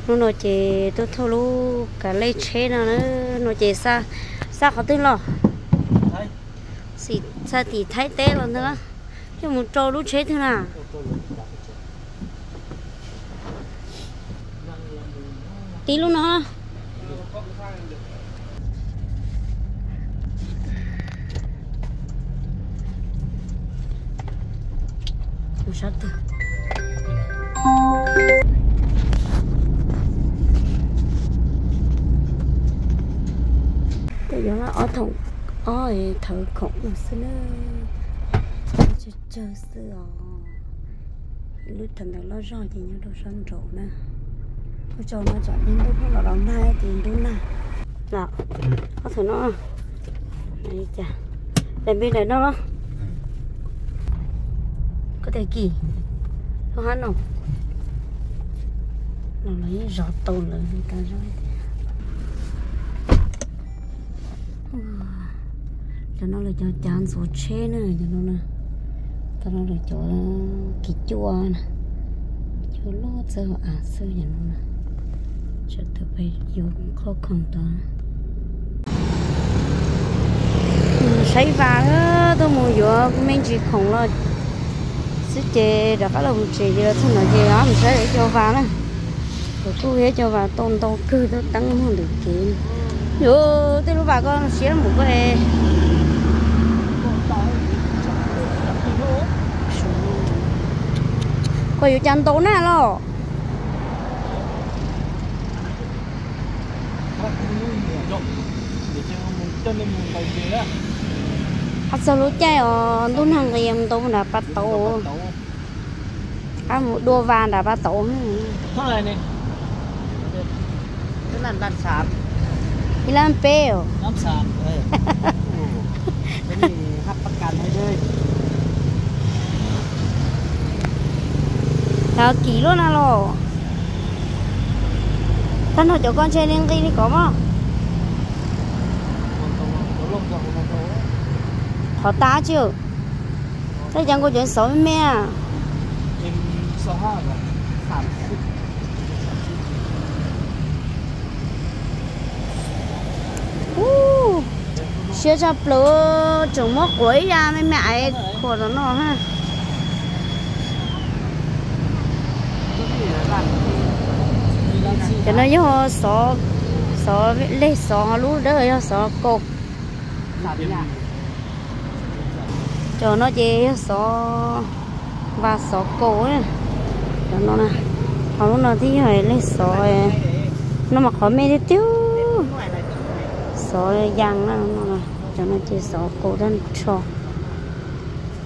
Hnub no ces tuaj thauj lub kav lej tsheb no na, no ces xa qhov twg los? Xim xa tim Thaib teb los ntag, coj mus rau lub tsheb twg na? Tib lub no. Sab twg? Tej yuav ob thoom ob thawv khoom no xwb na. Tsawg tsawg xwb os. Lub rau ntawm loj zog ces nyob rau sab nraud na. Ua tsaug no tsam ntuj los los nag ces ntuj nag. Ob thoom no, daim npib daim no los. Koj tias kim, koj hab no. Los los yeej zov tau lawm tas zog. Cov no lawv cov cav ntxuav tsheb na, cov no na. Cov no lawv cov kis cuaj na, cuaj loj txawj hauv av xwb cov no na. Tsam tawm pem yuav qhov khoom tod. Saib vas, tuaj mus yuav me ntsis khoom los xwb ces rov qab los mus tsev ces los txog no ces mus saib ib co vas na. Kuv kuj ib co vas tau ntau kawg tuaj teeb muag ntawm kev. Yuav tej lub vas koj siab mus koj. Koj yuav cas ntau na los? Qhov txog lub caij os ntuj nag nqis mus ntau nram Paj Tauv. Qab mus dua vas nram Paj Tauv. Ib lab peb os. Tau kim luaj na los. Tag no cov koj ntshe li nqi li kov mog. Qhov tas tsi. Tab cas nkaus cov xov me me. Siab tshaj plaws, tseem muab quav ib yam me me aiv khuam los no ha. Cov no yog xov, xov leg xov, ho lub dawb yog xov kaus. Cov no ces yog xov, vas xov kaus. Cov no, ho lub no thiab yog leg xov, no mas qhov me tiag tiag, xov yas na. Cov no ces xov kaus tag nrho.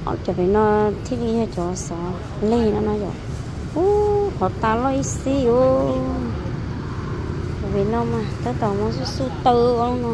Cov pem no thiaj li yog cov xov leg no no yom. Ub, qhov tas loj ib xib os. Cov pem no mas tab tom muab xub xub taw no.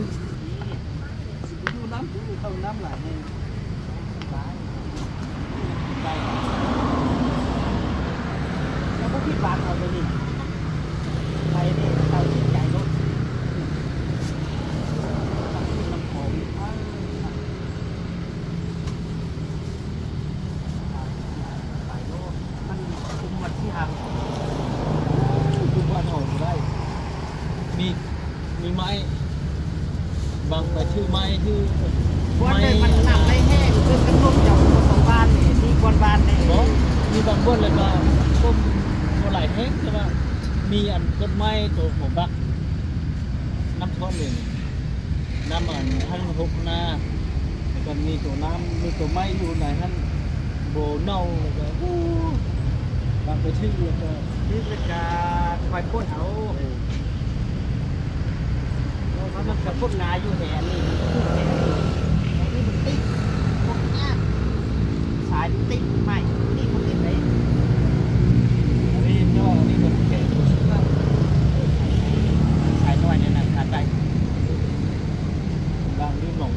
Nws bang npuaj lawm mas kuj muaj laim heev, mas me an koj maib rau hauv npab, nab thob lawm, nab mas hab hauv na, koj me tus nab, me tus maib yug nais hab npau nauj, bang pes thwj, twb le ka koj puj hauv, koj puj na yug he li, yug he li, tib, puj na, xaiv tib maim, tib puj tib peb, li nyob li nyob, xaiv nyob li na, xaiv dai, npam li mloog.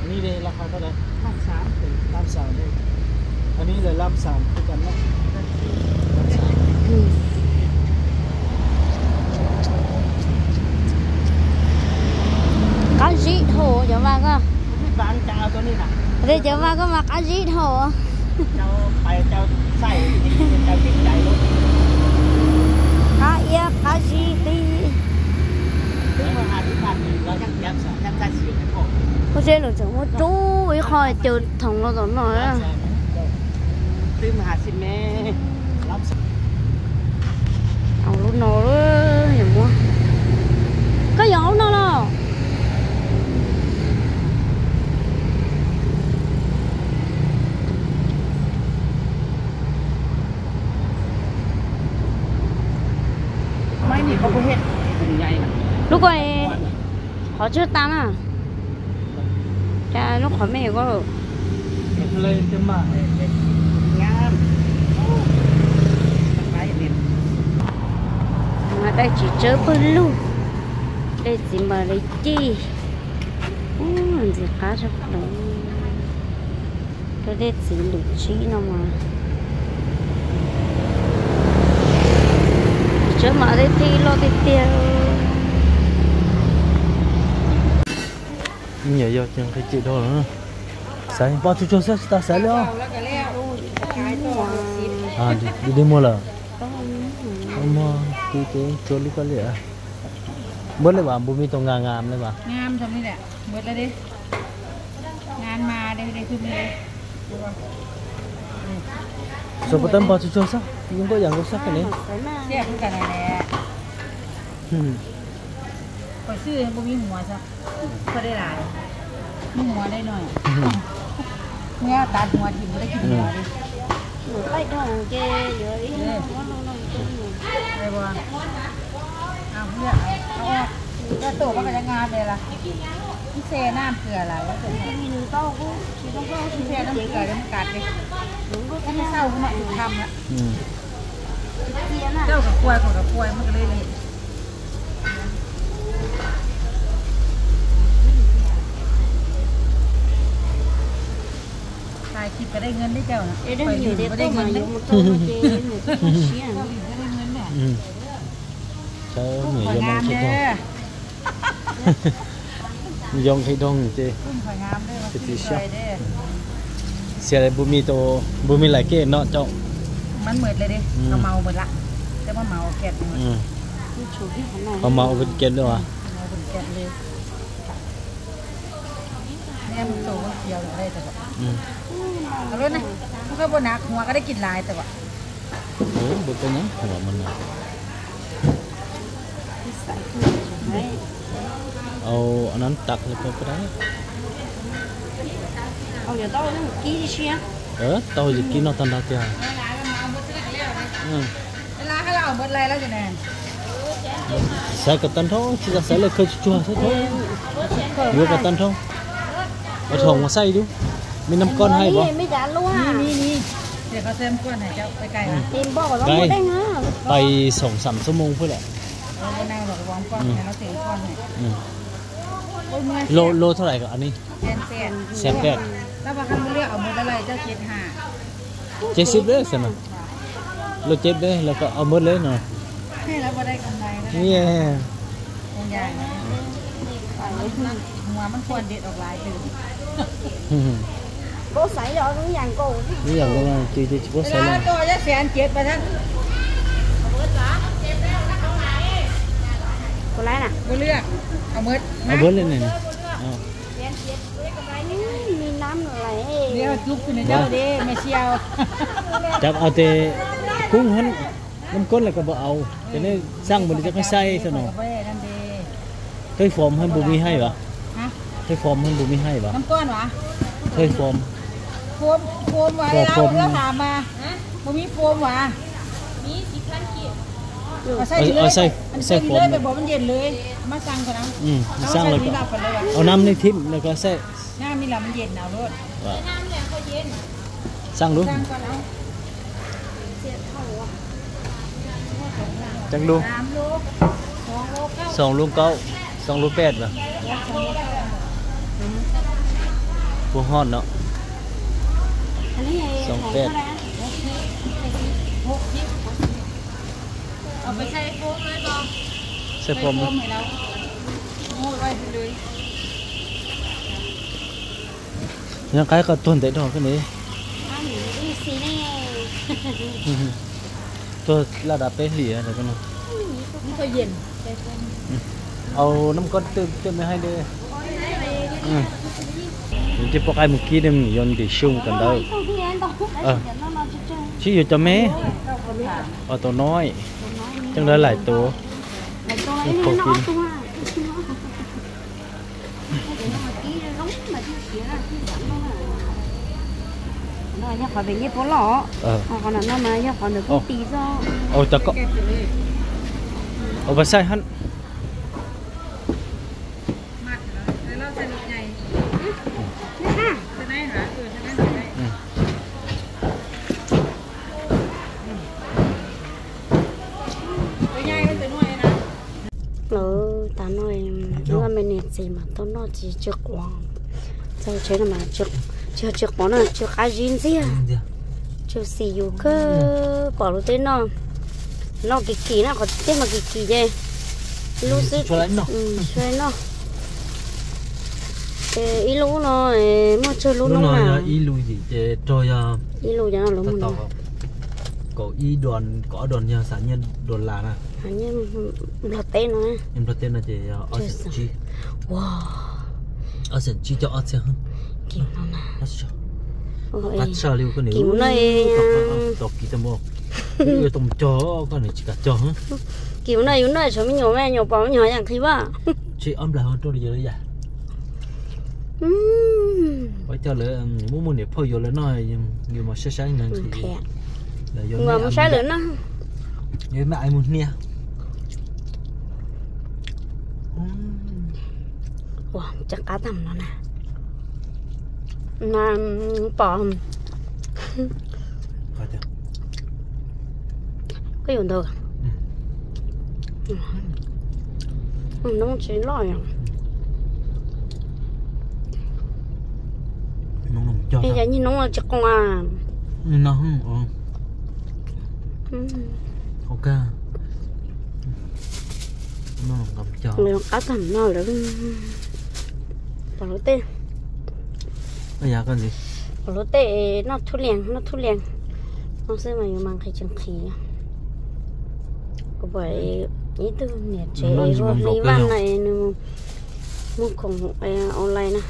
Anv li laj qha tab lawm? Laj xaam. Anv li laj xaam kuj tas na. Qab zib dhau cov vaj koj. Li cov vaj koj mas qab zib dhau. Seb lawv tseem muab rub ib qho caw thoom los tom no. Au lub no, yog muab, koj yog lub no los? Lub ko qhov tswj tas na, cas lub qhov me ko. Dej tsis tsawb pawg lug, dej txiv mas li cij. Ntxim qab tshaj plaws. Dej txiv lwm tsib no mas tsis tsawb mas dej thij loj tiag tiag. Nyuam yog ces nqhis cim dhau lawm. Xaiv pom tsuag tsuag xwb tsis tas xaiv li os. Dej muag lawm. Muag kuv ces tsuag li koj li. Npawb li vas npus me tau nga nga li vas. Xov pov tawb npog tsuag tsuag xwb, yeej nkuaj yam nkaus xwb ne. Cov me nyuam zoo nqhis doog ces, xiam li npus me, npus me lais kej no cov. Qhov mas ua kiag li as. Au, anov tas li ko ko da. Tau yog kib noj tag nrho tiag. Xaiv kom tag nrho, tsis tas xaiv lawm khaws tsuag tsuag xwb, yuav kom tag nrho. Ua thaum mus xaij dub, me nab koj hais pom. Pais xoom xam xuab moos pheej lawm. Lô, lô thab lais kom anij? Xees peb. Ceb xib deb xwb no. Lô ceb deb los kom au npawb li no. Ib yam nkaus ces tsis paub xaiv li. Au npawb li ne. Cov au tes kub hab, nab koj lawm koj puas au, ces nej xaj mus li cov koj xaij xwb no. Thuê phòng hay bù mi hay vậy? Thuê phòng hay bù mi hay vậy? Thuê phòng. Phòng, phòng. Xaij, xaij phòng. Xaj lawm, au nab nej thib lawm koj xaij. Xaj lub. Xoo lub kaub, xoo lub peb lawm. Puas hot no? Xoo peb. Xaij phom. Nyob qab koj tuag ntev dhau koj ne. Tuag laj dav peb hlis lawm koj no. Au nab koj twb me hais li. Nws cia poj qaib mus kib, nws yuav ntim su kawm ntawv. Tsis yuav cov me, tau no, coj lawv laim tus. Ua sai hab. Lawv tas no, me niam txiv mas tau noj tsis tsw quav. Txog tsev no mas tsw quav no tsw qab zib ntxiag. Tsw xis yus kawg, pom luag tej noj, noj kim kim na, qhov tej noj kim kim ces lub xwb. Ib lub no muaj tsawg lub no na. Ib lub yim ces rog yog ib lub yog no lub kaum ib, kaum ob dollar na. Nplog teb no, Nplog teb no ces ob xees tsib. Ob xees tsib coj ob txhiab. Kim no na. Qab tshaj li koj niam, tos kiv tau mus, yuav tau mus cog koj niam tsis kam cog. Kim no yus noj tshuav me nyuam, me nyuam pom me nyuam yam nqhis vaj. Tsis ob nplas ho rau li yog li yam. Ua coj lawv muaj muaj niam phauj yuav lawv noj, yus mas saib saib nqhis. Mus saib lawv noj. Yus maj mus hnia. Ua cov qab tag no na. Mas pom koj yuav ntawd. Noob tsis loj. Yog nyiaj noob tsis qoos a. Qab tag no lawm. Pom luag tej, pom luag tej noj thub lias, noj thub lias no xwb mas yus mas nqhis tsis nqhis. Kuv pom ib tug niam tsev hu Hli Vaj no es nws muag khoom online na.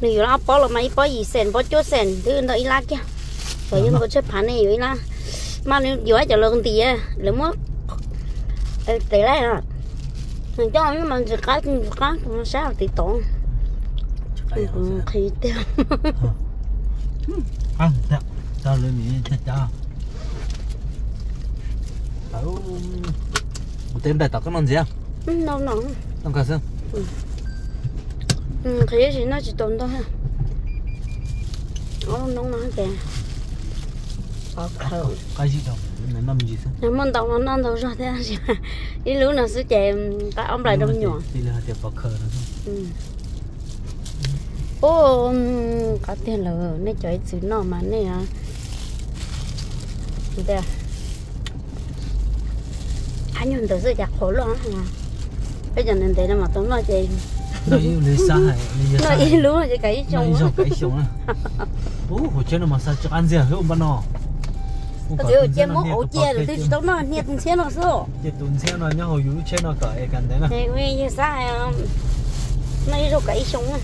Nws yuav ob pob los mas ib pob yim xees, pob cuaj xees twb ntau ib lab kiag. Cov yog nkaus tshaj phav ne yuav ib lab. Mas nws yuav cov lawv ntiav, lawv muab tev laij. Nws coj mas ntsis qab ntsis qab, kuv saib hauv TikTok. Nqhis tiag. Kuv teb nplaim tom koj noj ntxiv. Nqhis tab sis noj tsis tau ntau. Ob lub noob no ces qab zib, noj me ntsis xwb. Muaj ntau no noj ntau zog thiab, ib lub no xwb ces qab ob nplais rau me nyuam. Ub, qab tiag lawm, nej cov ib txwm noj mas nej tias ab nyuag ntawd xwb cas qhuav luaj. Peb cov ntev ntev no mas tau noj ces noj ib lub ces kav ib xyoo. Ub, hauv tsheb no mas xa tsis qab ntxiag xwb npaj no. Txiv cia muab qauv cia nws twb tsis tau noj, hnia tus ntxhiab no xwb. Ces tus ntxhiab no nyob hauv yus lub tsheb no kom es kav ntev na. Yog xav noj ib zaug kav ib xyoo na.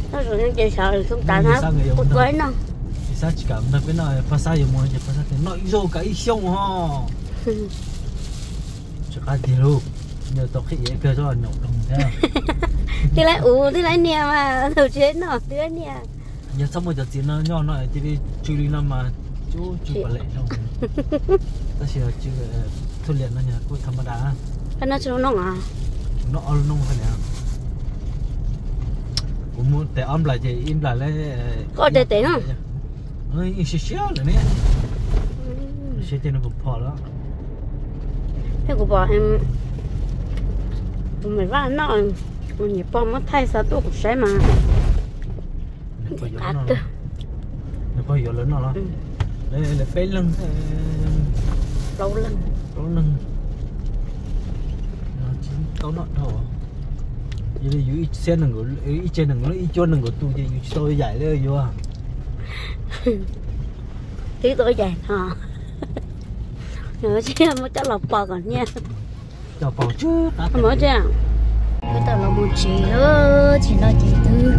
Noj zaum no ces xyov xyoo tas na, kuv tuav ib no. Xav tsis kam nrog peb noj, Paj Xab yuav mus ces Paj Xab tias noj ib zaug kav ib xyoo ho. Tsis qab tiag lauj, yog tau qhib iav kawg txhob nyaum rau thiab. Tij laug ub, tij laug niam mas thaum tsis noj tij laug niam. Yog txhob muaj cov txiv no nyob no cia li tsw li no mas tsw tsw pam lem no. Tab sis tsw thub lias no kuj tham ma das. Koj noj tsawg lub noob? Noj ob lub noob hab niam. Kuv muab tes ob nplas ces ib nplas lawm. Koj tes tes no. Yeej siab siab lawm ne. Siab ces nws puas phom lawm. Thiab kuv pom tus me vaj noj, tus niam pog muab thaij xa tuaj kuv saib mas. Nws pog yuav lawv noj los? Lawv peb leeg, plaub leeg, plaub leeg. Tsis tau noj dhau. Yog li yus ib txhiab nees nkaum, ib txhiab nees nkaum, ib cuab nees nkaum tus ces yus tsis tau yaim li yuav. Twb tau yaim no. Tsis muab coj los pos kom hnia. Coj pos tsis qab. Wb tawm los mus tsev lawm, tsis no ces twb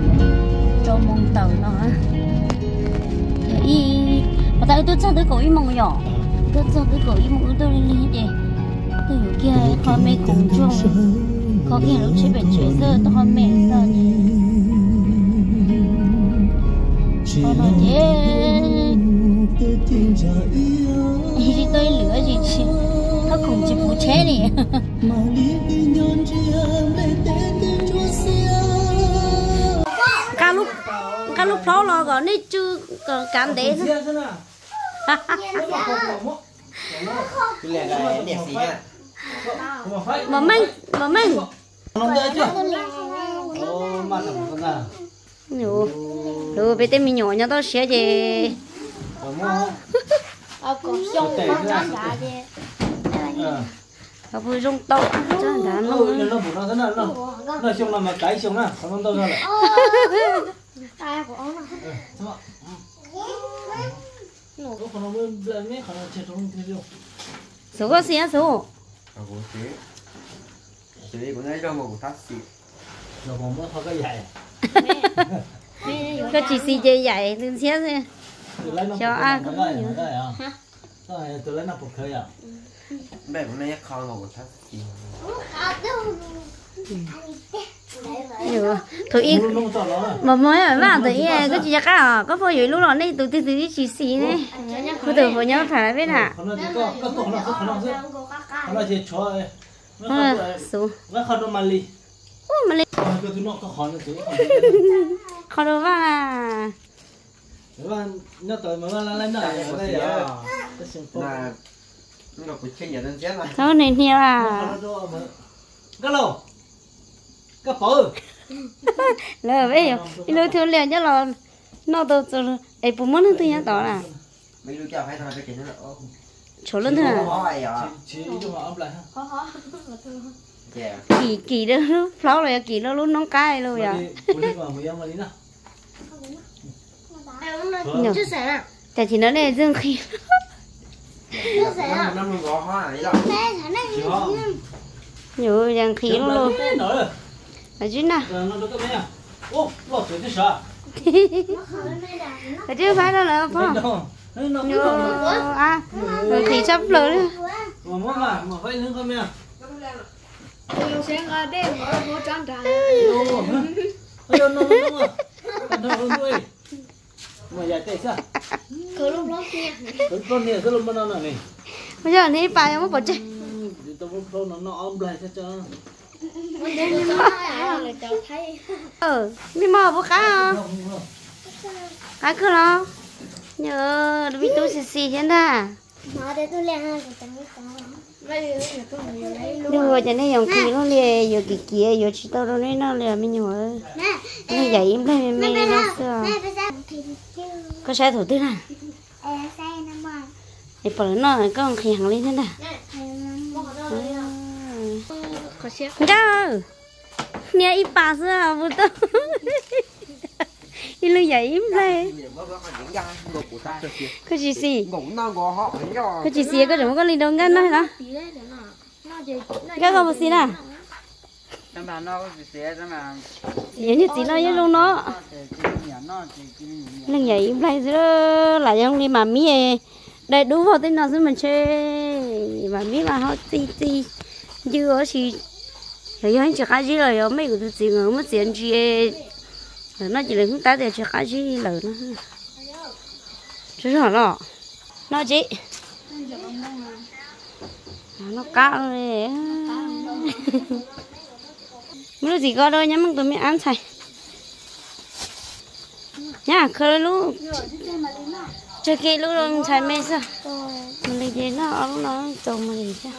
rau moos tawm no. Yog ib, pom tas wb twb txog twb kaum ib moos yom. Twb txog twb kaum ib moos wb tuaj lig lig ces tuaj yuav kiag qho me khoom tsuag, kho kiag lub tsheb pem tsev xwb tuaj qho me xwb. Qhov no ces tsis tau ib lwm tsis, thab khoom tsis puv tsheb li. Nqa lub plaub los kom nej tsw kom kav ntev xwb. Mos Meej, Mos Meej. Lus peb tej me nyuam nyob toj siab ces ho puas zoo tau txog nrad no. Xub koj xis xub. Koj tsis xis ces yaim tus ntxhiab xwb. Xyov a koj. Thaum ib, Mos Meej, Mos Meej, thaum ib koj tsis nco qab os, koj pom yuav ib lub los nej tus twg twb tsis xis ne. Kuv tus puas nyob tham peb na. Xub. Ua Mab li. Qhov rau Vaj. Thov niam hnia a. Lawv peb ib lub thub liaj nyob los noj tau txus es puas muaj leej twg nyob tod na? Tshuav leej twg? Kim, kim rau lub plaub los yog kim rau lub noob qab los yog? Cas tsis no nej twb nqhis. Yus yog nqhis lub lus. Lawv tsis na. Lawv tsis faib rau lawv pog. Nqhis tshaj plaws li. Ua yog ne ib pas yog muab pov tseg. Me mos puas qab os? Qab kawg los? Yog, me tub xis xis thiab ntag. Nws ua cas nej yuav nqhis lub li, yuav kim kim yuav tsis tau rau nej noj li me nyuam. Nej yam ib npleg me me no xwb os. Koj saib thaum twg na? Es pom lawv noj koj nqhis heev li thiab ntag. Nkauj, niaj ib pas xwb puas tau? Ib lub yam ib npleg. Koj tsis xis, koj tsis xis koj tseem muab koj li rau nkauj noj no. Nkauj koj puas xis na? Yog niag txiv no yeej zoo no. Leej yam ib npleg xwb, lam yog li mas mib dai dub vog tej no xwb mas ntshe mas mib mas ho txi txi ncw ua si. Yog yog tsis qab zib los yog mej kuv tus txiv nkawd muab txiav ntsis lawm no ces lawv hnub tab tias tsis qab zib lawm no. Tsuas zog los no tsis noj qab. Muab lub txiv ko rau nyab Meej tus me ab ntxhais. Nyab khaws lub, tseg kiag lub ntxhais me xwb. Mus li ces noj ob lub no txaus mus li thiab.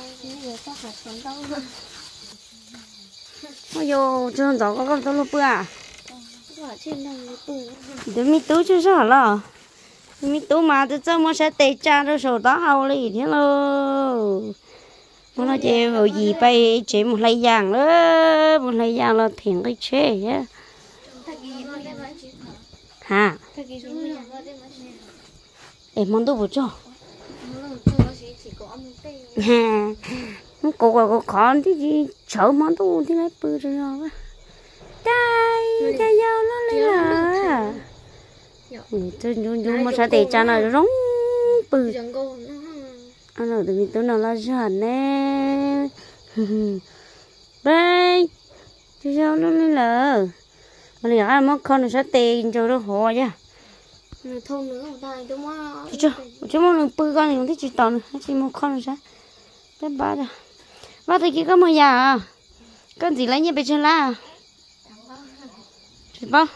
Ua yus tsuag ntxov koj koj tau luag pw a? Tus me tub tsuag zog los. Tus me tub mas twb txawj muab sab tes tsa rau saum taub hau li thiab lauj. Hnub no ces vauv yim pais tsev mus hlais yas lawm, mus hlais yas los them nqi tsheb thiab. Ha, es hmo ntuj puas tsaug? Kuv kuv qhov tib si tshawv hmo ntuj thiaj li pw zog zog. Cas, cas yau loj li lawm. Ncu ncu muab sab tes tsa no zoo pw. Tus me tub no loj zog ne. Peb, cas yau loj li lawm. Mas li qab muab kho nws sab tes ntsaws rau hauv yog. Tsis muaj nws pw ko nws thiaj tsis tom nws, tsis muab kho nws sab. Peb pab, Vaj, tag kis koj mus yam, koj ntxim lawv nyiaj pes tsawg lab? Tsis paub.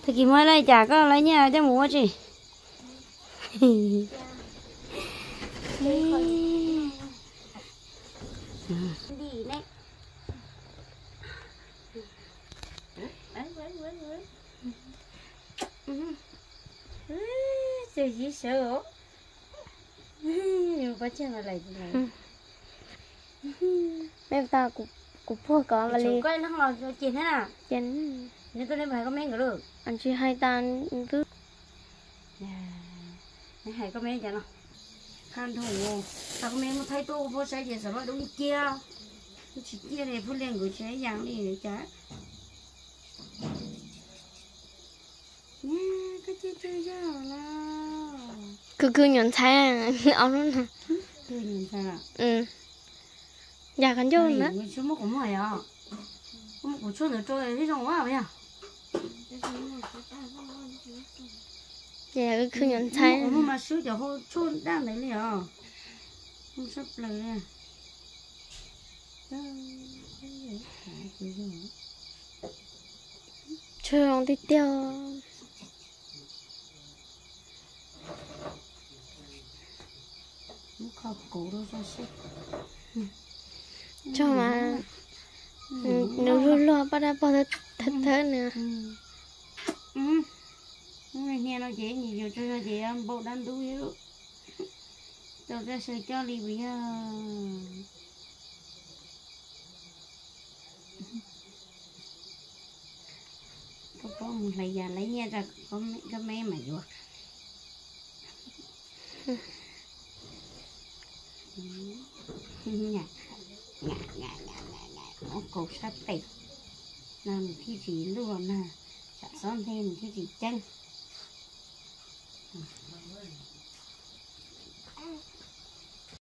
Tag kis muab lawv cas koj lawv nyiaj coj mus ua tsi? Tsis sawv os. Pab tseg no lawm. Mej tas kuv puag kov li. Koj leej los ces thiab na. Ces nws tuaj li hais koj meb nkawd lawm. Tsis hais tas ntwb. Neb hais koj meb cas no. Qhab nthoo, tas koj meb muab thaij tuaj puag saib ces xav loj dub ciab. Tsis ciaj li Phub Liaj nkawd tsis ib yam li cas. Khwv khwv nyuam ntxhais ob lub no. Yam qhov ncauj na. Kuv tshuaj ntawd rau thiab zoo a yog. Khwv khwv nyuam ntxhais. Muaj mas swb cov hau tshuaj daj ntawd li os. Muaj sab plaws li. Tshuaj zoo tiag tiag. Tshuaj mas nws luag luag paj dab pog thawb thawb nws. Hnia no ces ib nyuag yus tso zog ces yuav npau dab ntub li. Tau koj saw coj li puas yog? Koj paub mus hlais yas hlais nyiaj rau koj meb mam yuav. Muab kaus sab tes no nws thiaj tsis luaj na, tsam xob nthe nws thiaj tsis ceeb.